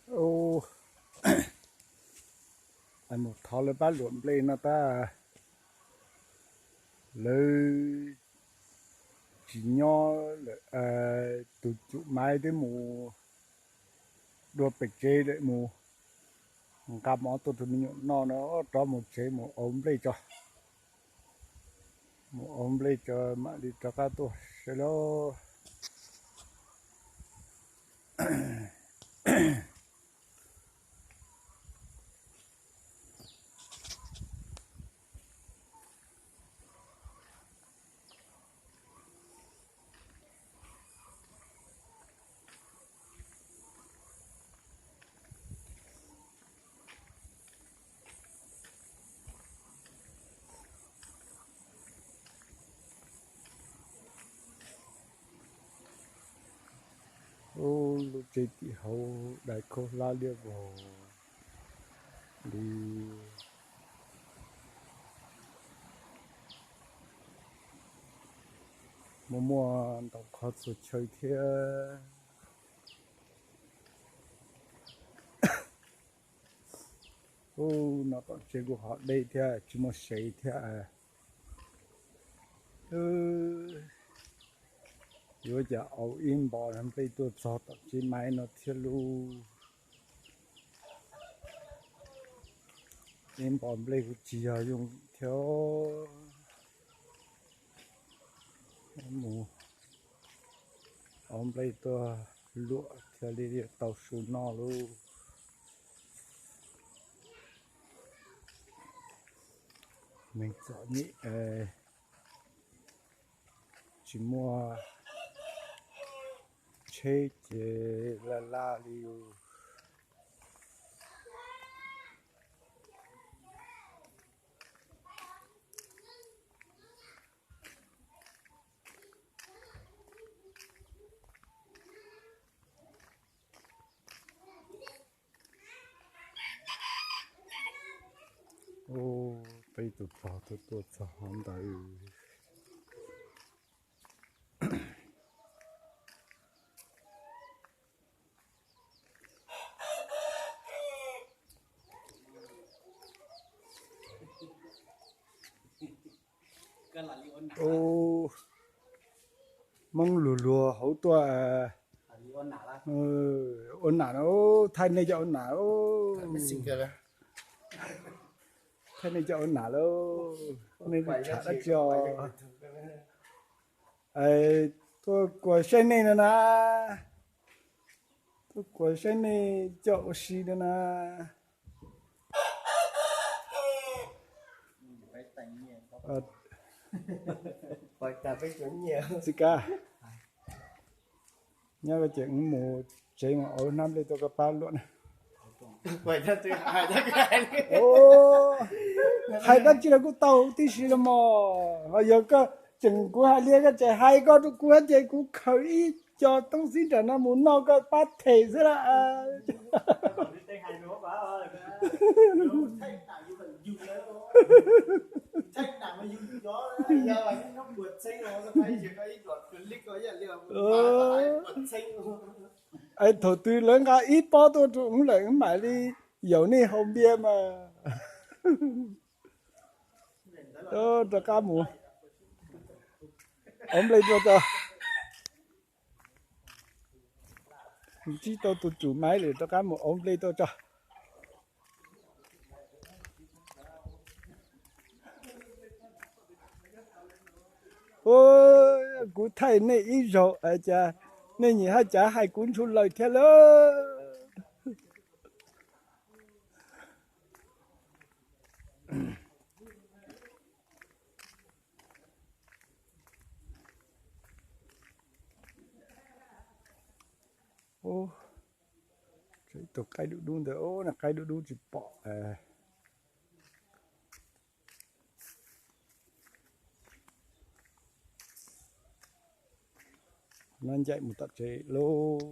Mus thov lawv pab luam nplej no tab lawv tsis nyob lawm, tus cum maiv twb mus dua pem tsev lawm, mus nqa mov tuaj rau me nyuam noj no, rov mus tsev mus auv nplej tso. Mus auv nplej tso mam li rov qab tuaj saib lauj. Ub, lub tsev tim hauv dai khaub hlab liab vog li. Muaj muaj ntau qhov txhua chaw thiab. Ub, no tom tsev kuj ho deb thiab, tsis muaj sev thiab. Yuav cas auv ib npo nplej tuaj txog tom tsev maiv no thiab lauj. Ib npo nplej kuj tsis yog yooj yim thiab. Mus auv nplej tuaj luam thiaj li tau su noj lauj. Neeg txom nyem, tsis muaj tsheb ces laj laj li. Ub, peb tus pog tuaj tuaj txog hauv ntawd. Ub, Hmoob luag luag hauv tuaj ua nam no, thaij nej cov ua nam. Thaij nej cov ua nam lauj, nej tham dab tsi os? Tuaj kuas saib nej no na, tuaj kuas saib nej coj ua si no na. Txiv Kab, nyob koj ces wb mus tsev mus auv hnab nplej tuaj koj pab luam na. Hais dab tsi los kuj tau tib si los mos, ho yog koj tseem kuv hais li koj tseem hais koj rau kuv ces kuv khaws ib co toob xib nram no mus noj koj pab them xwb las. Es thaum twg lawv nqa ib pob tuaj rau wb lawm wb mam li yaum nej haus npias mas. Rov qab mus auv nplej tuaj tso. Ntsib tau tus tsum maiv lawm, rov qab mus auv nplej tuaj tso. Kuv thaij nej ib zaug es cas nej nyiam haj cav hais kuv ntshua laws thiab lauj. Tus qaib dub dub ntawd, qaib dub dub tsis pom. No ncaim mus tom tsev lauj.